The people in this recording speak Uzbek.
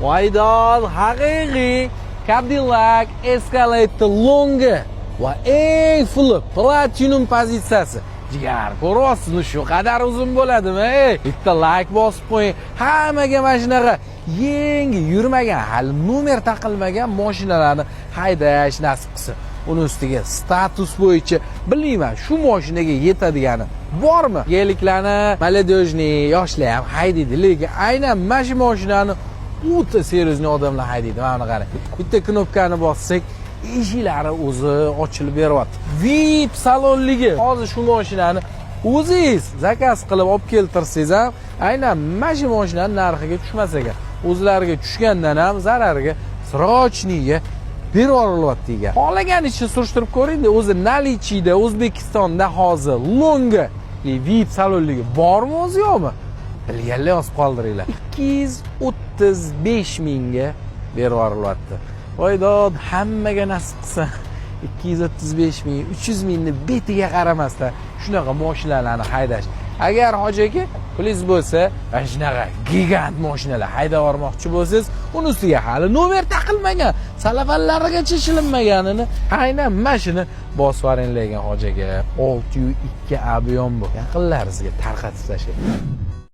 Voydod, haqiqiy Cadillac Escalade Longi va eng fulli Platinum pozitsiyasi. Jigar, ko'ryapsizmi, shu qadar uzun bo'ladimi? Ey, bitta like bosib qo'ying. Hammaga mana shunaqa yangi yurmagan, hali nomer taqilmagan mashinalarni haydash nasib qilsin. Uni ustiga status bo'yicha bilmayman, shu mashinaga yetadigani bormi? Geliklarni молодежный yoshlar ham haydaydi, lekin aynan mana shu mashinani o'ta серьезный odamlar haydaydi. Mana buni qarang. Bitta knopkani bossak, eshiklari o'zi ochilib beryapti. VIP salonligi. Hozir shu mashinani o'zingiz zakaz qilib olib keltirsangiz ham, aynan mana shu mashinani narxiga tushmas ekan. O'zlariga tushgandan ham zarariga срочный ga berib yuborilyapti ekan. Xohlaganicha surishtirib ko'ringda, o'zi наличие da O'zbekistonda hozir Longa VIP salonligi bormi o'zi, yo'qmi? Bilganlar yozib qoldiringlar. 235 mingga berib yuborilyapti. Voydod, hammaga nasib qilsin. 235 ming, 300 mingni betiga qaramasdan shunaqa mashinalarni haydash. Agar, hoji aka, pulingiz bo'lsa, mana shunaqa gigant mashinalar haydab yubormoqchi bo'lsangiz, uni ustiga hali nomer taqilmagan, salafanlarigacha shilinmaganini aynan mana shuni bosib yuboring lekin, hoji aka. 6,2 объем bu. Yaqinlaringizga tarqatib tashlang.